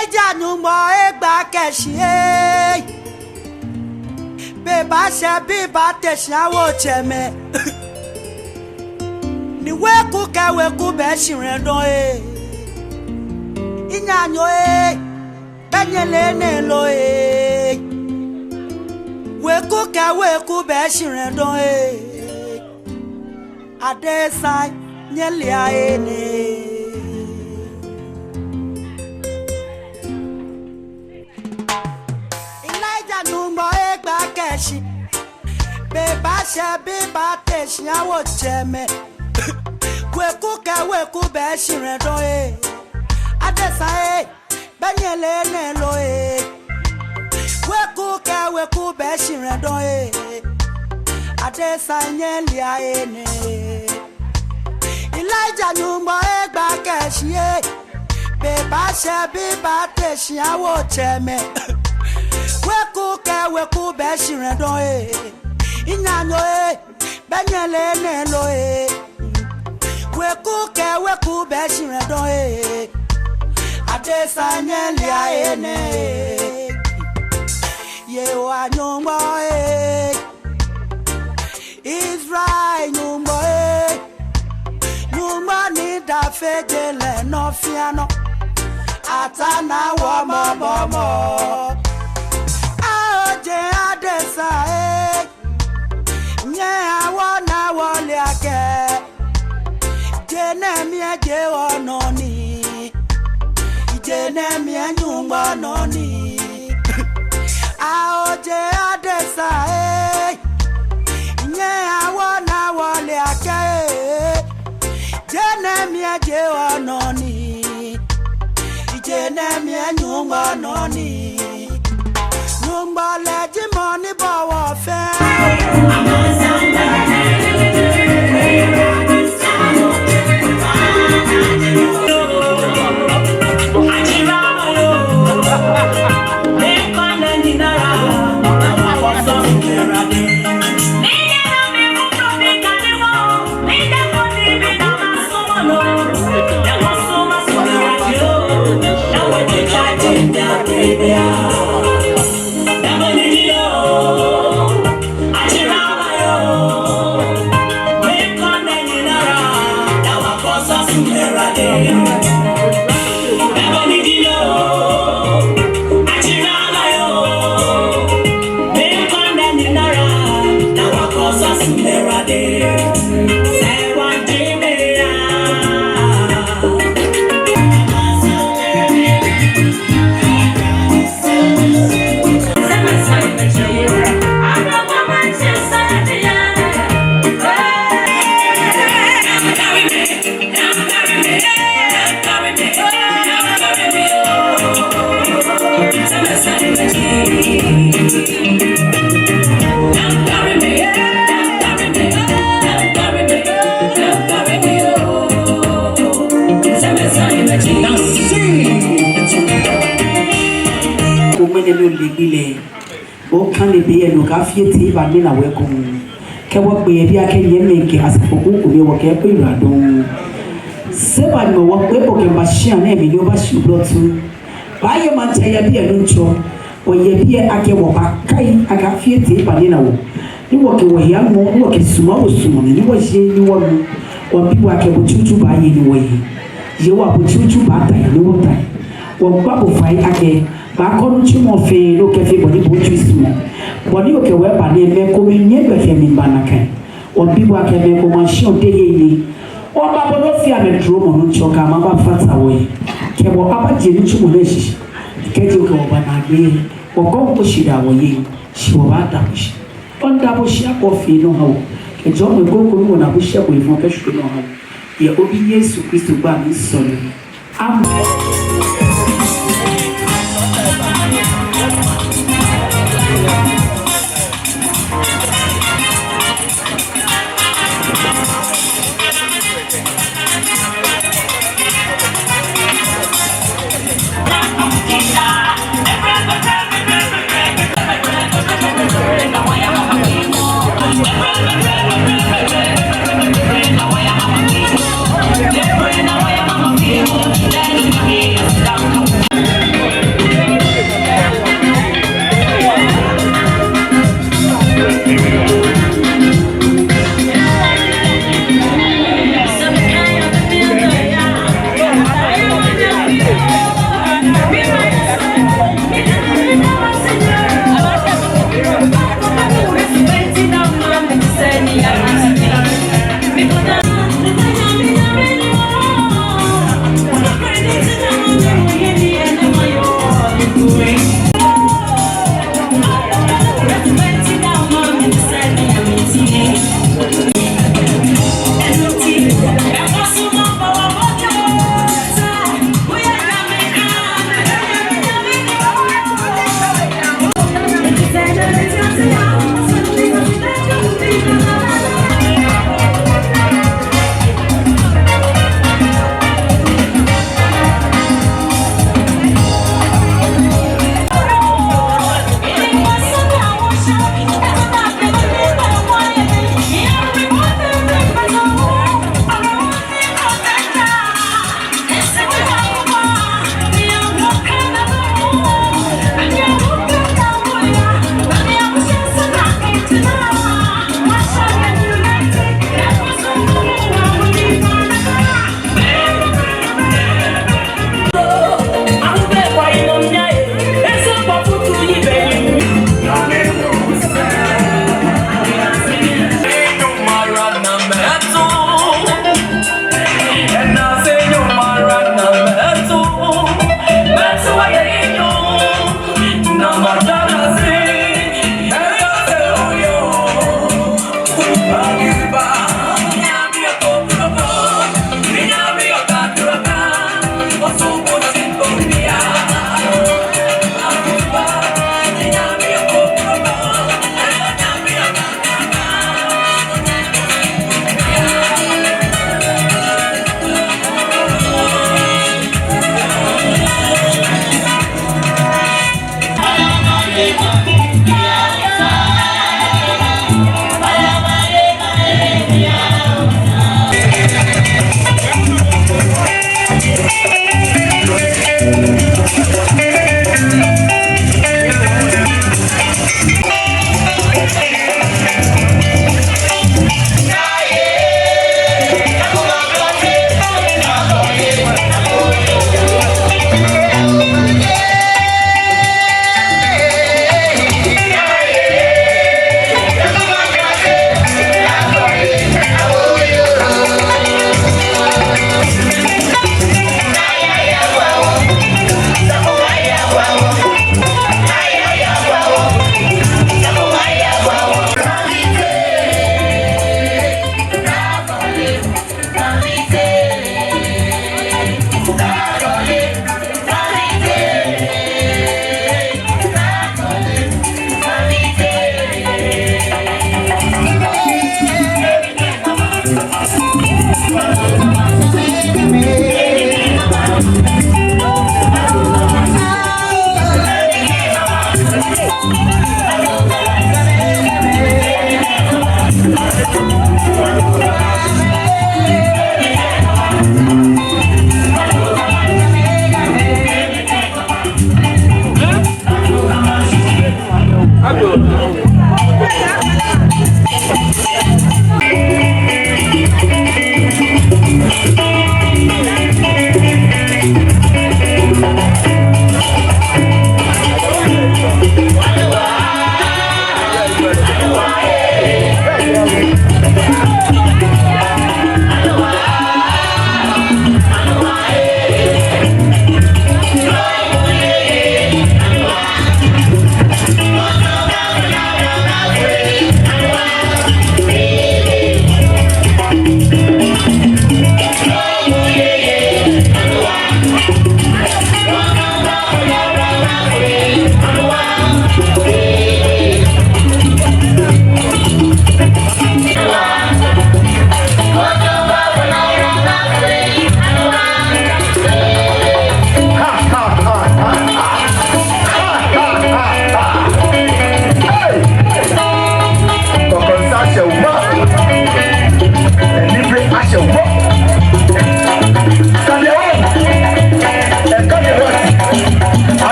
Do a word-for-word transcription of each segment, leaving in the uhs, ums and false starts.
Elijah Nyɔŋmɔ egba kɛ shi ee. Be baashɛ, be baate shi awo tsɛmɛi. Ni weku kɛ weku bɛ shihilɛ dɔŋŋ ee. Minyɛmi oo ee. Bɛ nyɛle enɛ lo ee. Weku kɛ weku bɛ shihilɛ dɔŋŋ ee. Adesa nyɛlea enɛ. Elijah Nyɔŋmɔ egba kɛ shi. Be baashɛ, be baate shi awo tsɛmɛi. Weku kɛ weku bɛ shihilɛ dɔŋŋ ee. Adesa ee. Bɛ nyɛle enɛ lo ee. Weku kɛ weku bɛ shihilɛ dɔŋŋ ee. Adesa nyɛlea enɛ. Elijah Nyɔŋmɔ egba kɛ shi ee. Be baashɛ, be baate shi awo tsɛmɛi. Weku kɛ weku bɛ shihilɛ dɔŋŋ ee. Minyɛmi oo ee. Bɛ nyɛle enɛ lo ee. Weku kɛ weku bɛ shihilɛ dɔŋŋ ee. Adesa nyɛlea enɛ. Yehowa Nyɔŋmɔ ee. Israel Nyɔŋmɔ ee. Nyɔŋmɔ ni da fe je lɛ nɔ fɛɛ nɔ. Atana wɔ mɔbɔmɔ. Ao je adesa ee. Nyɛ awɔ naa wɔle akɛ je nɛɛ mli eje onɔ ni. Je nɛɛ mli enyɔŋmɔ nɔ ni. Ao je adesa ee. Nyɛ awɔ naa wɔle akɛ ee. Je nɛɛ mli eje onɔ ni. Je nɛɛ mli enyɔŋmɔ nɔ ni. Nyɔŋmɔ lɛ ji mɔ ni bɔ wɔ fɛɛ. Kome ne lo le gbi lɛ. Okane be yɛ nɔ kɛ afii etɛ eba ni na wɔ ekoŋŋ. Kɛ wɔkpe yɛ biɛ akɛ nyɛmɛi kɛ asafo kuku ni wɔkɛ kpe yiwala dɔŋŋ. Seba ni wɔkpe okɛ ba shia nɛɛ mli ni oba shi oblɔ tu. Baaye maŋtsɛ yɛ biɛ Nuŋtsɔ. Wɔyɛ biɛ akɛ wɔbaakai akɛ afii etɛ eba ni na wɔ. Ni wɔkɛ wɔhe aŋɔ, ni wɔkɛ suɔmɔ awo suɔmɔ mli, ni wɔye ni wɔnu. Wɔbi bo akɛ bo tsutsu baaye ni wɔye. Yehowa bo tsutsu baata he ni wɔta he. Wɔgba bo fai akɛ, baakɔ nitsumɔ fɛɛ ni okɛfee bɔ ni bo otsui sumɔɔ. Bɔ ni okɛ wɔ eba nɛɛ, mɛi komɛi nyiɛ gbɛkɛ miiba nakai. Wɔbi bo akɛ mɛi komɛi ashi odehe nii. Wɔba bo ni ofee amɛ dromɔ Nuŋtsɔ kɛ amɛ abafata wɔhe. Kɛ wɔ abaje nitsumɔ nɛɛ shishi. Kɛji okɛ wɔ ba naagbee, wɔkɔŋ ko shidaa wɔyeŋ, shi wɔbaada bo shi. Wɔmiida bo shi akɛ ofee enɛ oha wɔ. Kɛjɛ omɛ kɔŋ ko ni wɔna bo shi akɛ ofee efɔŋ kɛshwie nɔ oha wɔ. Yɛ obi Yesu Kristo gbɛi mli misɔle. Amen.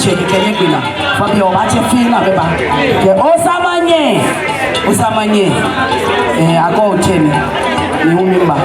Tsɛ, kɛ nyɛ gbɛ naa. Fabio, obaatsɛ fɛɛ naa bɛ ba. Kɛ osaa omanye. Osaa omanye. Ee, akɔ otsɛ mi. Ni hu miba.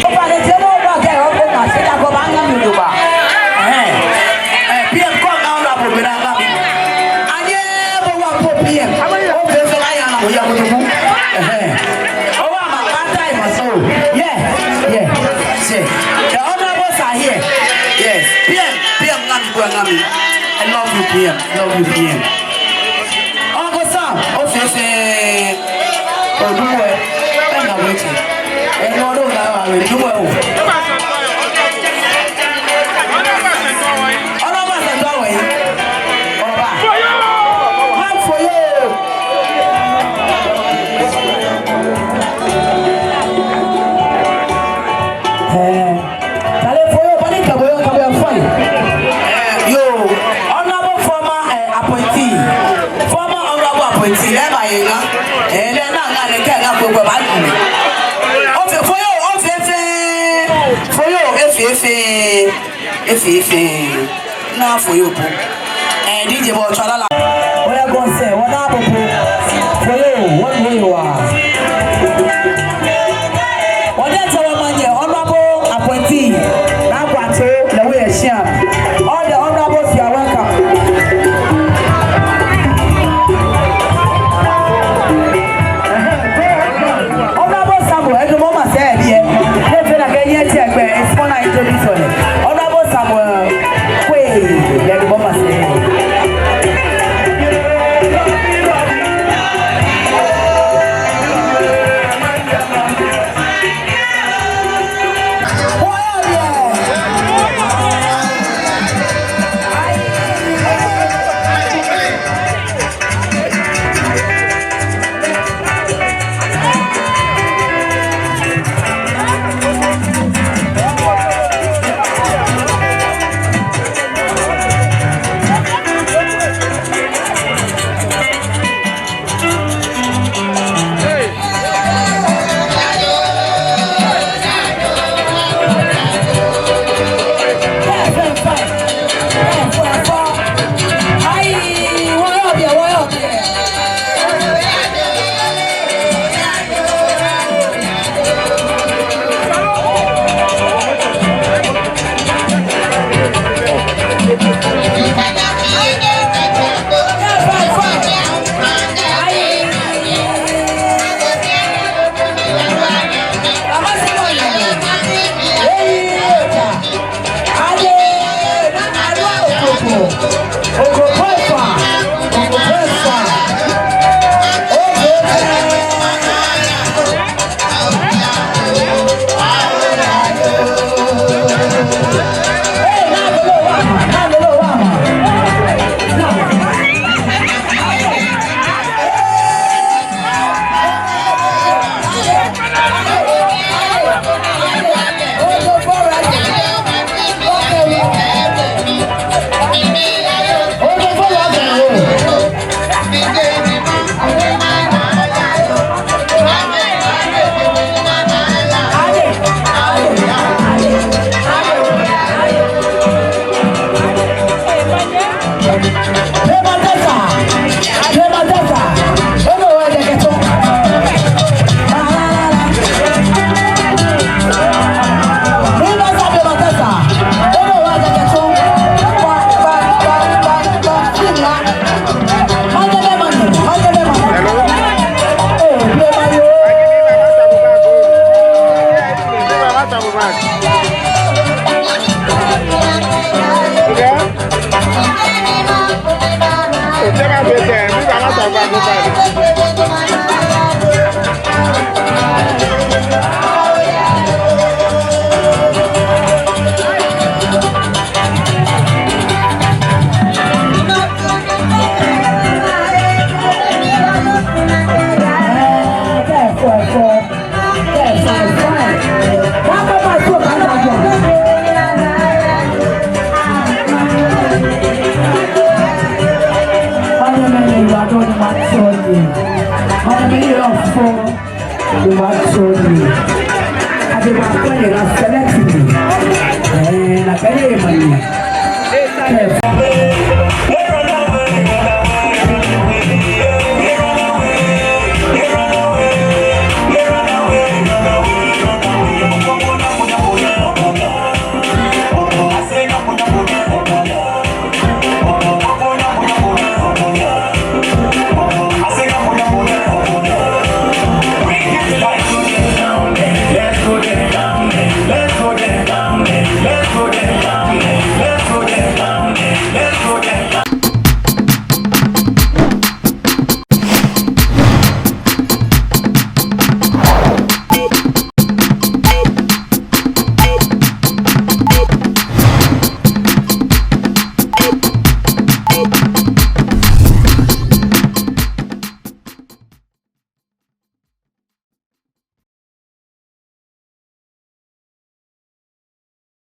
Oba lɛ jɛmɛ oba kɛ oko na se da ko ba ŋa mi do ba. Ɛhɛɛ. Ɛɛ, P M kɔ ŋa ona bo bɛ na ŋa mi. Anyɛ bo wa ko P M. Ofee fɛɛ la ya na bo ya ko tuku. Ɛhɛɛ. Owa ma kata ima so. Yeah. Yeah. Say. The honorable sir here. Yes. P M, P M ŋa mi bo ŋa mi. I love you, P M. Love you, P M. Uncle Sam, ofee fɛɛ. Onuwe, ena weche. Eno do ga wa we nuwe o. Ona ba sa do we. Oba. Hand for you. Eh. Kale for you, bani kabo yo, kabo yo, fine. Eh, yo, honorable former, eh, appointee. Former honorable appointee, lɛ ba yɛ ŋa. Eh, lɛ na ŋa lɛ kɛ ŋa gbogbo ba dumi. Ofee for you, ofee fɛɛ. For you, efee fɛɛ. Efee fɛɛ. Na for you po. Eh, D J bɔ tsɔ lala. Oya gɔnsɛ, wɔna popo. For you, what do you want? Wɔde tsɛ wɔ manye, honorable appointee. Na kwa to, the way I share. All the honorables, you are welcome. Honorable Samuel, Edu Mama said here. Let's say that again, yes, yes, yes. It's fun, I introduce you. Honorable Samuel, Kwei, Edu Mama said.